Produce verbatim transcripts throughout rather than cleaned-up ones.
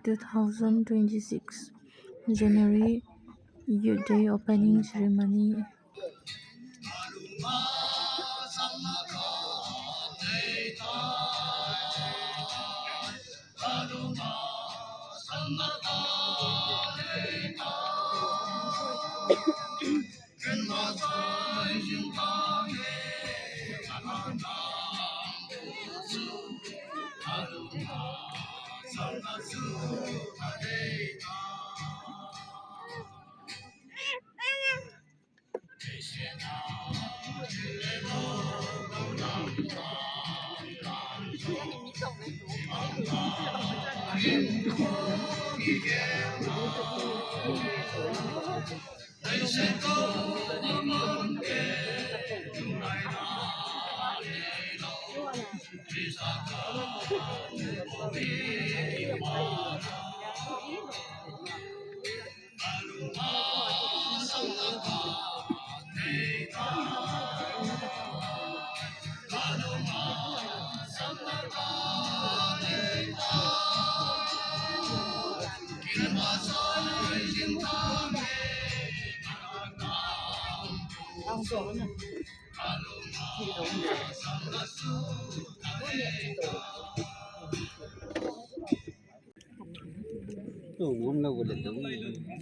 two thousand twenty-six January Youth Day opening ceremony.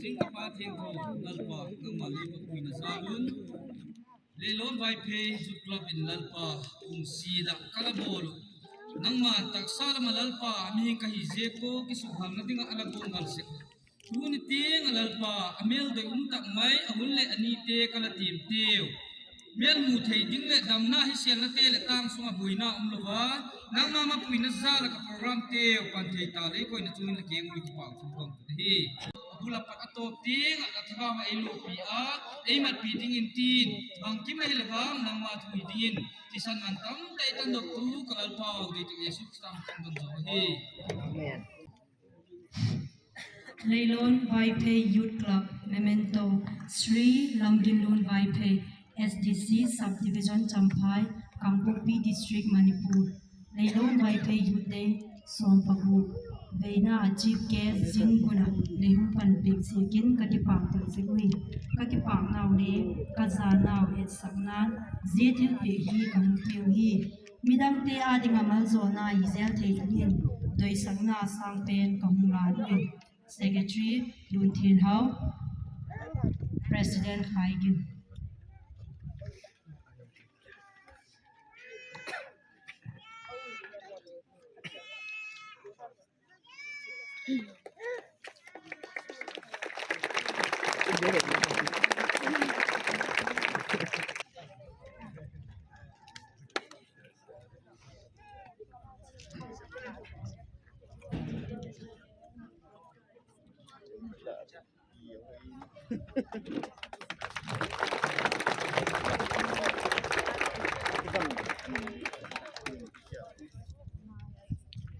Zing ka Pa thiangtho Lalpa, nangma lei mapuina jal un, Leilon Vaiphei Youth Club in Lalpa, kum sida ka la bawl uh, nangma taksa lam ah Lalpa, a mihing ka hi ziak ua kisukhalna ding ah a la guanggal sek uh, tuni tiang ah Lalpa, a mêl doi um tak mai, a hun leh a nite ka la tiamteu, mêl mu thei ding leh damna hi sêlnate leh tâng sung ah buaina um lo a, nangma mapuina jal ah ka programteu pan thei ta lei koina chung in la kiang ui kipâk thu ka hun ahi. A bul ah pat a tawp tiang ah la thagau ah ei lopi a, ei matpi dingin tin, bangkim ahileh bang nangma thu hi dingin thisan man tamtak ei tandoktu ka Lalpau deitu Jesu Khrista min in ka don zaw ahi. Leilon Vaiphei Youth Club memento, Shri Lamginlun Vaiphei, S D C Subdivision Champhai, Kangpokpi District, Manipur. Leilon Vaiphei Youth Day sawm paguk, veina a Chief Guest zing gun ah lei hung panpiak ziakin ka kipâk tak zing ui. Ka kipâknau le ka zanau etsakna'n zia thilpiak hi ka hung piau hi. Midangte â ding ah maljawlna hi zel thei dingin doisakna sâng pen ka hung lân ui. Secretary Lunthinhau, President Khaigin.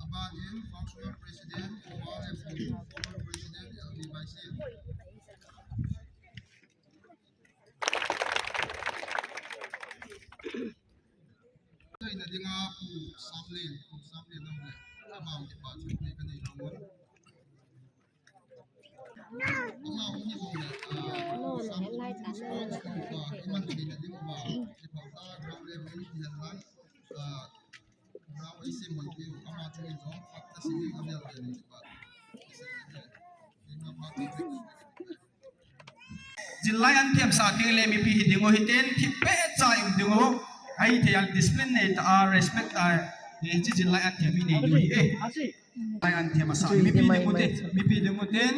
A ban in Functional President, Former President, L D Vice. Tuina ding a Pu Samlen, Pu Samlen nang le, a ban kipahthu ka nei nuam. Ama hun ni bang le, ah, Pu Samlen, Pu Samlen, ah, i man theina ding a, kipahthu ground level in kihen lang, ah, ground i sim man ki, ama chun in zong, a si ding a nel le ni pa. Zillai an thiam sa kei le mipi hi ding uh, hi ten thip pe cha um ding uh. Ahi thei a discipline nei ta a, respect ta. Hi chi zillai an thiam i nei ding uh hi e. Zillai an thiam a sa mipi ding uh te, mipi ding uh ten.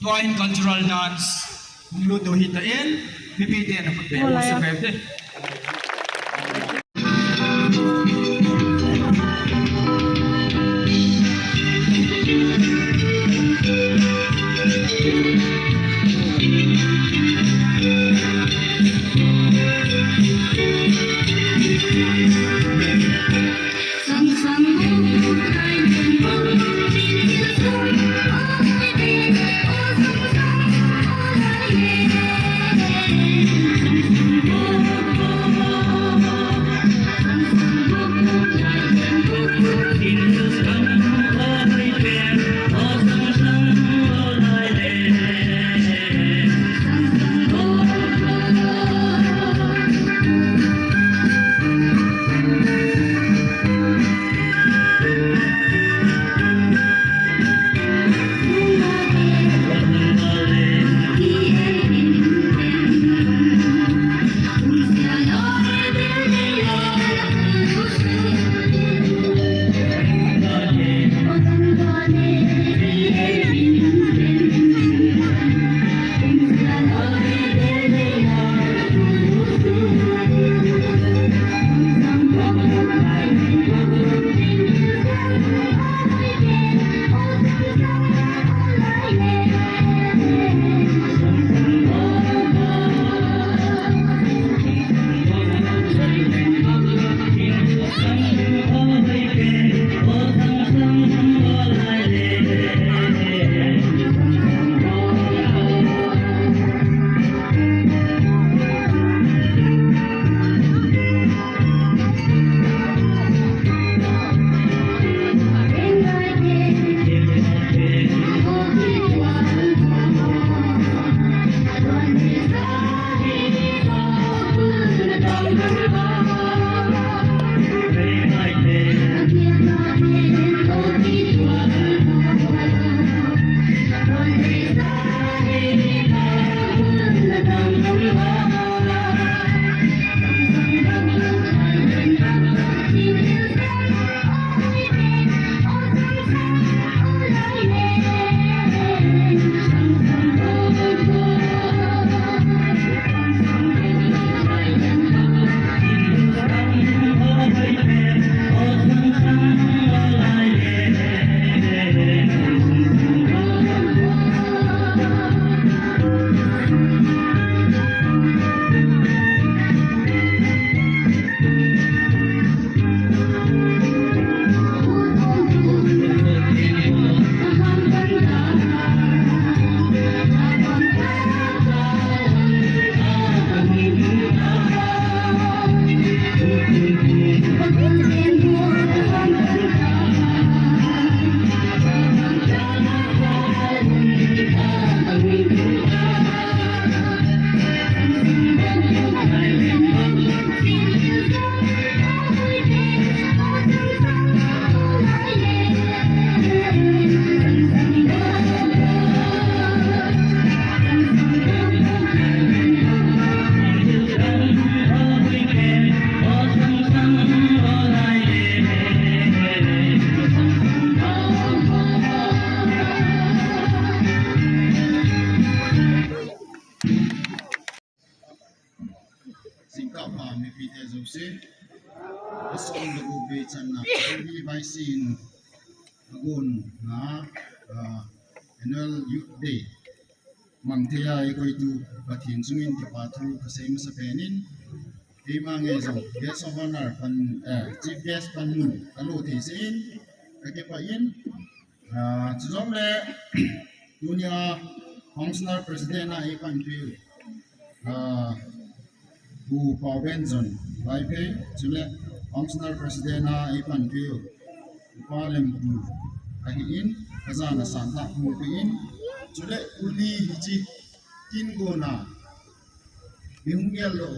Tua in cultural dance hung lut ding hi ta in, mipite'n a khut beng u suk bep di. Zingkâl pha mipite zosia, a sawm le gup bep channa L B Y C in a guanna, ah, Annual Youth Day mang thei a ei koitu Pathian chung in kipakthu ka sei masa pen in, keima ngei zong Guest of Honour pan, eh, Chief Guest panmun ka lo thei zing in ka kipah in, ah, chuzawng le tuni a Functional President a ei panpiu, ah, Pu Paubenjon Vaiphei, chuleh Functional President a ei panpiu Pu Pa Lempu ahi in, ka zana sâng tak hung pe in, chuleh tuni hi chi tin guanna mi hung gel lo,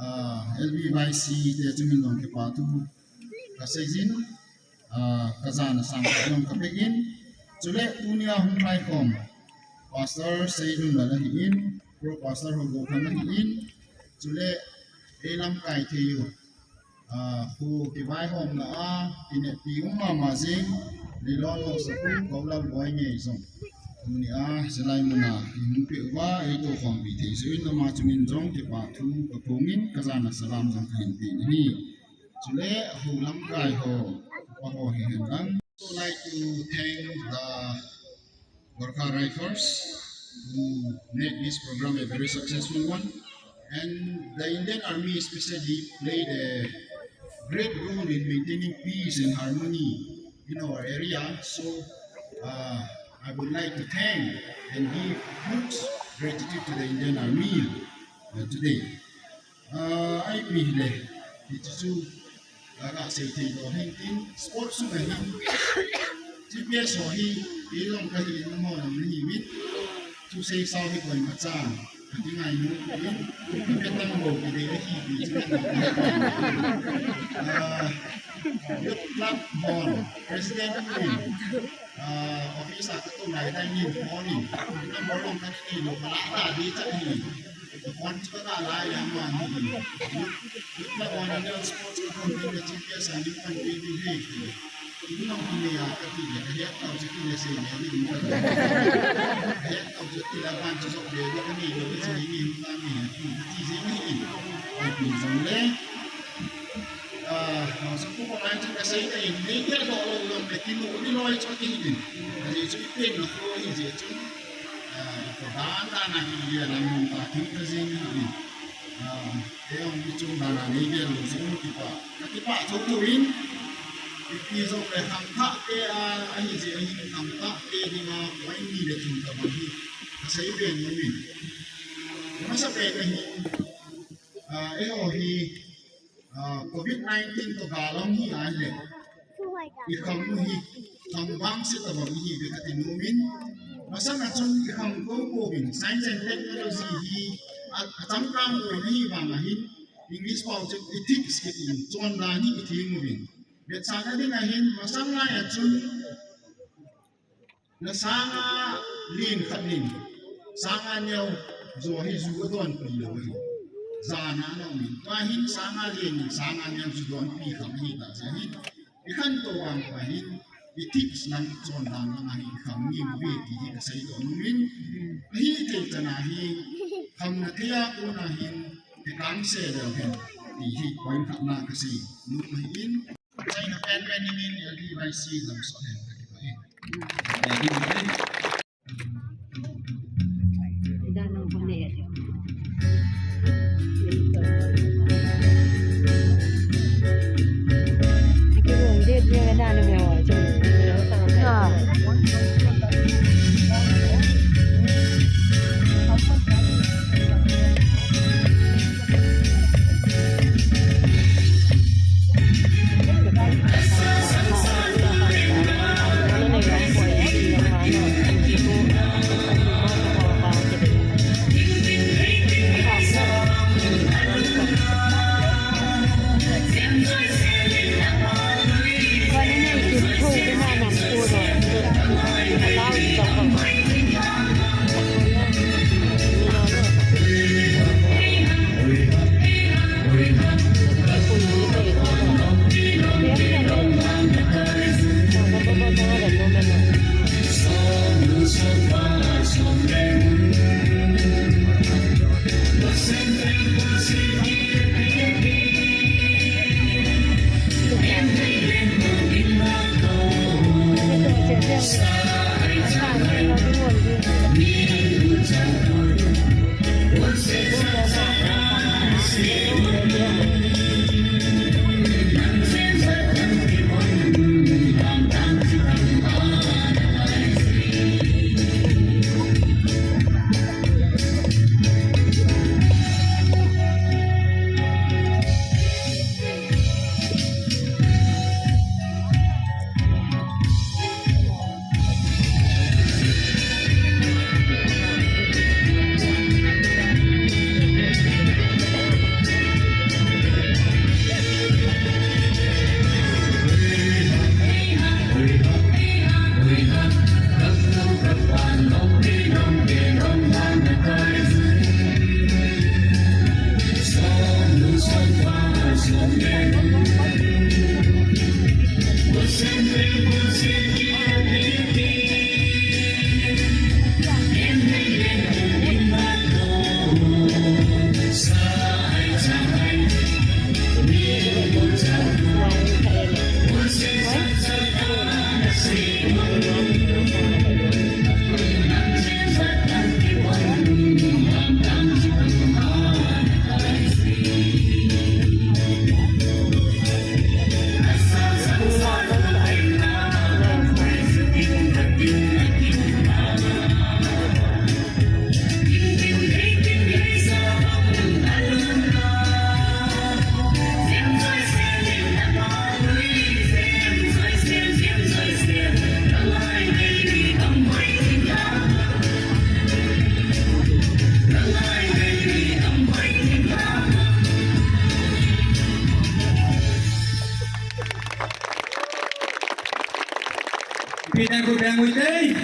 ah, L B Y C te chung in zong kipakthu ka sei zing, ah, ka zana sâng tak zong ka pe in, chuleh tuni a hung paikhawm Pastor Seilunlal ahi in, Pro Pastor Hogo Khang ahi in, chuleh ei lamkai thei u, ah, khu kivaihawmna a kineppi um ma ma zing, Leilon Mawsapu Golal Boy ngei zong Tuni a zia lai mun a i hung piak ua ei tukhawmpi thei ziakin ama chung in zong kipahthu ka puang in ka zana salam zong ka hin piak ahi. Chule a ho lamkai haw, pa haw hi hen lang. I would like to thank the Gorkha Rifles who made this program a very successful one. And the Indian Army especially played a great role in maintaining peace and harmony in our area. So, uh, I would like to thank and give huge gratitude to the Indian Army, uh, today. Ah, ahi pi hile, hi chu chu, ah, ka sei thei lo hin tin, sports sung a hin, G P S haw hi, i long ka hi, i long haw long na hi min, thusei sau hi koi ma cha, ka ti ngai nu, in, ka pe tam lo ki de, ahi pi chu ka ti. Ah, youth club haw, president in, ah, office a ka tung lai dai min phone in, number long ka ti lo, ka la ta di cha hi. Ka phone chu ka la lai a ma ni. Youth club haw annual sports ka phone in ka G P S a ni pan di di hi. Ni long ni a ka ti le, ka het tau chu ti le sei le ni ka. Ka het tau chu ti la ban chu sok le ka ni lo ka chi ni ta ni. Ka ti zing hi. Ai pi zong le. Ah, mangsa pu ko lai chu ka sei ka in, nei tel dawh lo lam le ti nu ni loi chu ti in. Ka zia chu i pen na ko hi zia chu. Ah, ko dan dan a hi zia lam mun ta thu ka zing hi in. Ah, e ong ni chung dan a nei tel lo zia um kipa. Ka kipa tho tho in. I pi zong le khangthakte a, ahi zia ahi khangthakte ding a, ko in ni le thum ka bang hi. Ka sei pen nu in. Masa pen ka hi. Ah, eihaw hi, ah, covid nineteen tawh gal um hi a leh, i khangnu hi, khang bang se tawh bang hi ve ka ti nuam in, masang a chun i khang ko ko in, science and technology hi, a, a changkang ko in ahi vang a hin, English pau chun ethics kiti in, chawndan hi i thiam u in. Vetsakna ding a hin, masang lai a chun, la sâng a lian khat in, sâng a neu zaw hi zu a dawnpi lo hi. Zan a na um in, tua hin sâng a lian in, sâng a neu zu dawnpi kham hi ta zia hin. I khanto vang pa hin, ethics lam chawndan lam a hin kham ngim ve ti hi ka sei to nuam in. Ahi kei chan a hi, khamna thei a kuan a hin, ti kang se lo hin, ti hi point khatna ka sei nuam ahi in. China pen pen in in L D Y C lam sawt hen ka ti pa hi. Peter Kuteng Uitei.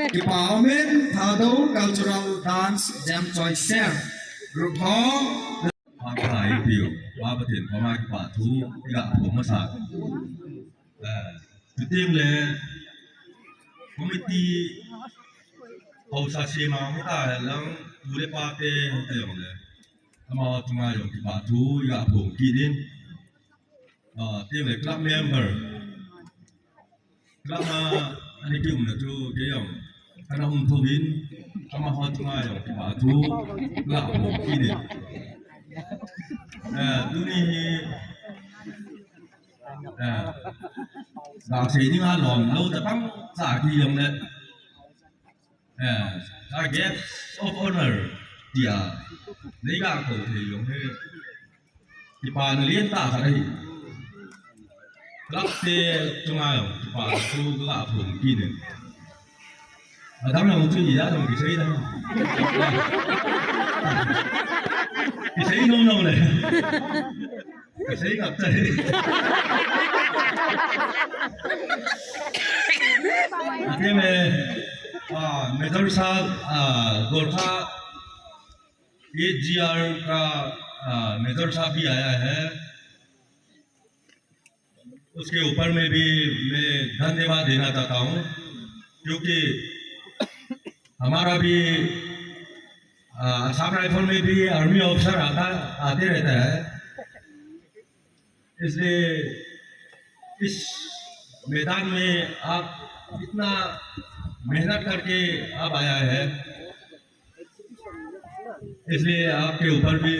Kipak um in, Thadou Cultural Dance Jam Choice Ser group ho. Pha ka i piu, Pa Pathian koma kipahthu i ga phuang masa. Eh, chutiang le committee hausa siam a hita hen lang, pu le pate hita jong le, ama chunga jong kipahthu i ga phuang kit in. Ah, tiang le club member, club a ani ki umna chu kei jong ka na um tho in, amahaw chunga jong kipahthu ga phuang kit in. Eh, tuni hi, eh, ga sei ding a lawm lo ta pang cha ki jong le, eh, a guest of honour tia nei ga ko thei jong hi kipana lian tak khat ahi. Clubte chunga jong kipana thu ka ga phuang kit in. A dang jong chu i a dang kisei dang, kisei nom nom le, kisei ngap tai. Ate me, ah, Major Sahab, ah, Gorkha, A G R ka, ah, Major Sahab bhi aaya hai. उसके ऊपर में भी मैं धन्यवाद देना चाहता हूँ, क्योंकि हमारा भी, आ, असम राइफल में भी आर्मी ऑफिसर आता, आते रहता है, इसलिए इस मैदान में आप इतना मेहनत करके आप आया है, इसलिए आपके ऊपर भी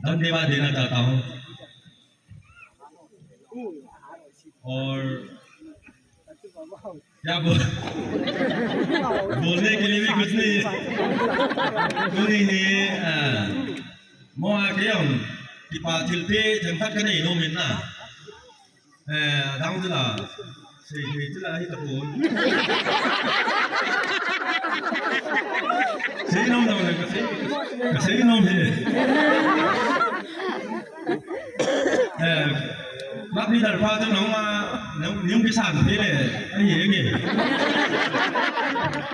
धन्यवाद देना चाहता हूँ। और क्या बोल, बोलने के लिए भी कुछ नहीं है। Tuni hi, ah, maw a kei a um, kipak thilte themkhat ka nei nuam in a. Eh, a dang chu la, sei thei chu la hi ta pua'n. Sei nuam nuam le ka sei, ka sei nuam hi. Eh, club leader pa chu nangma, nang, nang kisan thei le, ahi nge.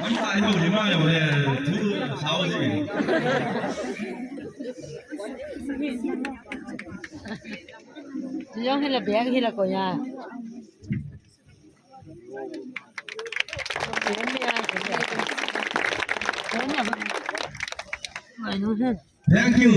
An pa hi lo ni ma lo le, thu sau si. Ti jong hi la bek hi la ko ya. Thank you.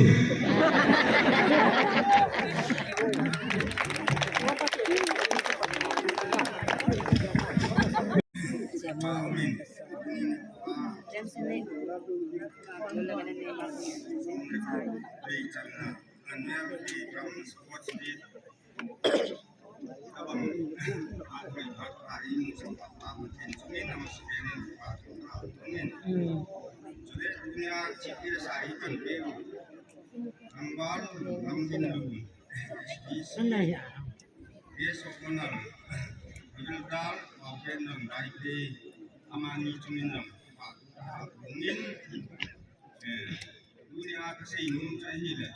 Tuni a ka sei nuam chu ahileh,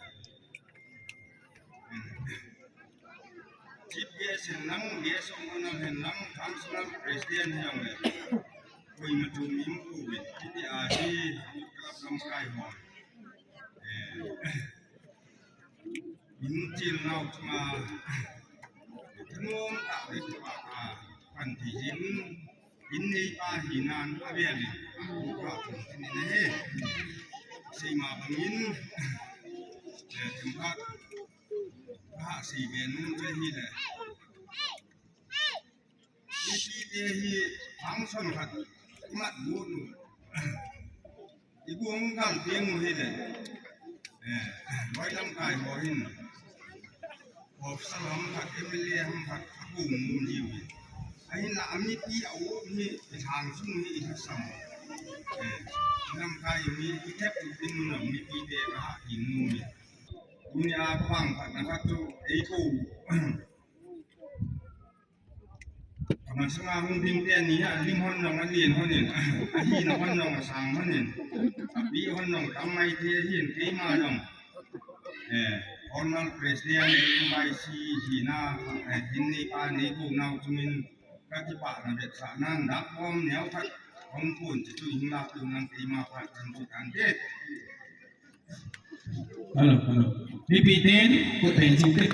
Chief Guest hen lang, Guest of Honour hen lang, Functional President hen lang leh, koima chu mi um pua in, hiti a hi Youth Club lamkai haw, eh, in chialnau chunga thanuam tak leh kipak a pan thei in, in neipa hina'n a vêl in, a thu ka thum tin in ahi. Seima bangin, eh, themkhat ka ha sei be nuam chu ahileh, mipite hi function khat i mat guat u, i guanggal piang u hileh, eh, loi lamkai haw hin officer ham khat, M L A ham khat a kum um diu hi. Ahinla a mipi a um hi i thang sung hi i thasam, eh, lamkai hi i thep u ding un a mipite ka ha i nuam hi. Tuni a ka vangphatna khat chu ei ko, ka masang a hung dingte ni a lim hon jong, a lian hon in, a hina hon jong, a sâng hon in, a pi hon jong tam mai thei ahi'n, keima jong, eh, Former President M Y C hina, eh, hin neipa nei ko nau chung in ka kipâkna vetsahna dak kawm neu khat hung puan chi chu hin la tun lang keima phat chan chu kan ke. Hello, hello. Mipite'n khut beng zing te.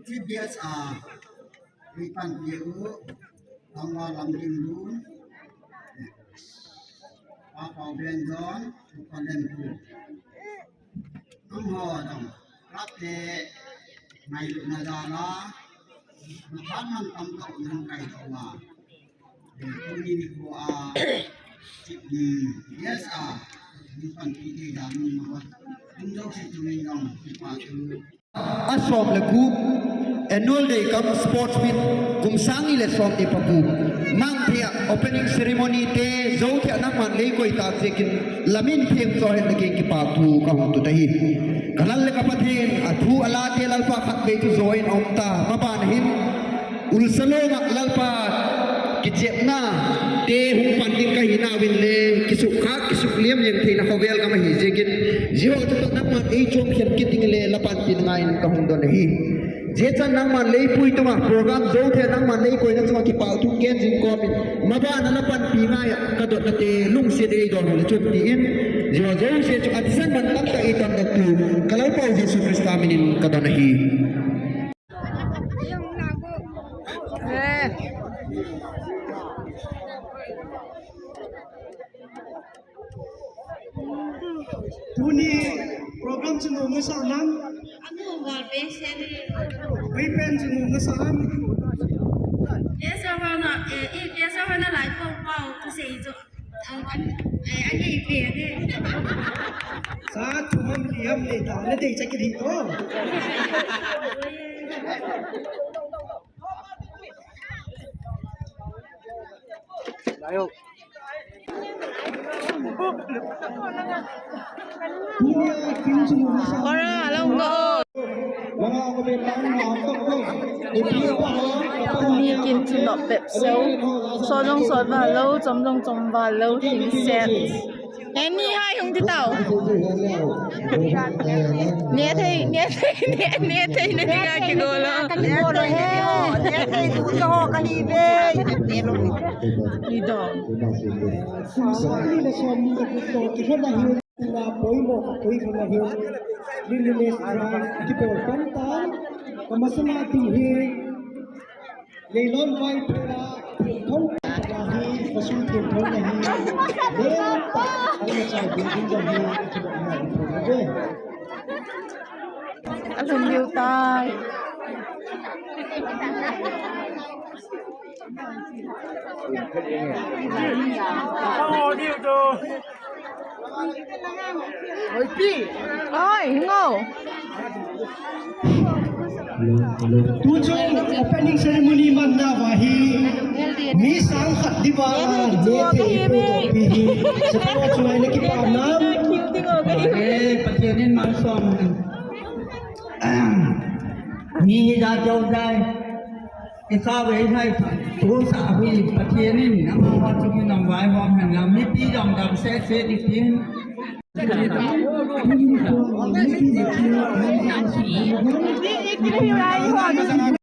Chief guest a, ei panpi u, Tangval Lamginlun, Pa Pau Benzon, Pa Lenpu. Nanghaw dong, club te ngailutna jal a, na phat man tam tak un hung kai tau a. Tuni ni khu a, yes a, ni panpi te dan ni ma, hung dong si tu ni dong, kipa tu. A sawm le guk, Annual Day cum Sports Meet, kum sâng ni leh sawmni pagup, Mangthei ah opening ceremony te, Zothei ah nangma'n lei koi tak ziakin, la min thiam zaw hen la kiang kipakthu ka hung tut ahi. Ka Lal leh ka Pathian, a thu a late Lalpa khatvei thu zaw in a um ta, maban hin, Ulsalong ah Lalpa kichiamna te hung pan ding ka hi nau in le, kisukkhâk kisukliam liam theina khawvel gam ahi ziakin, zia haw chu tawh nangma'n ei chuam khen kit ding le la panpina ngai in ka hung don ahi. Zia chan nangma'n lei pui tung ah program Zothei nangma'n lei koina chung ah kipakthu gen zing kawm in, maban ah la panpi ngai ah ka dotnate lungsiat ei dawn u le chun ti in, zia haw zosia chu a thisan man tam tak ei tan dok tu ka Lalpau Jesu Khrista min in ka don ahi. Tuni program chu nuam ka sa nam? Hoi pen chu nuam ka sa nam? Pastor hon a, eh, eh, Pastor hon a lai pau pau ka sei chu. A, a, eh, a ngei pen e. Sa thum am li am le ta na dei cha ki di to. Ora, long go. Tuni kin chu nop bep seu. Sawt zong sawt val lo, chom zong chom val lo, hing set. Eni hai hung ti tau. Ne thei, ne thei, ne, ne thei, ne thei ka kigo lo. Ka kigo lo he. Ne thei tu ka ho ka hi ve. I dong. Sawmni le sawmni ka kigo ki hon ahi. Ina poimaw ka poi khan ahi. Lilimes Brown kipawl pan ta. Ka masanga ding hi. Leilon vai pera, thiamtho ka hi, ka sung thiamtho ka hi. Lenta, ai ma chai ding ding ka hi, ka hi ma ding ka hi. A lung liu tai. Oi, Ngo. Tu chu opening ceremony manna va hi mi sâng khat di va le te pu to pi hi. Sepa chu ai le kipa nam. Eh, Pathian in malsawm. Mi hi da jo dai. Kisa ve hai, tu sa hui Pathian in amau chu ki nang vai hawm hen la, mipi dang dang se se di tin.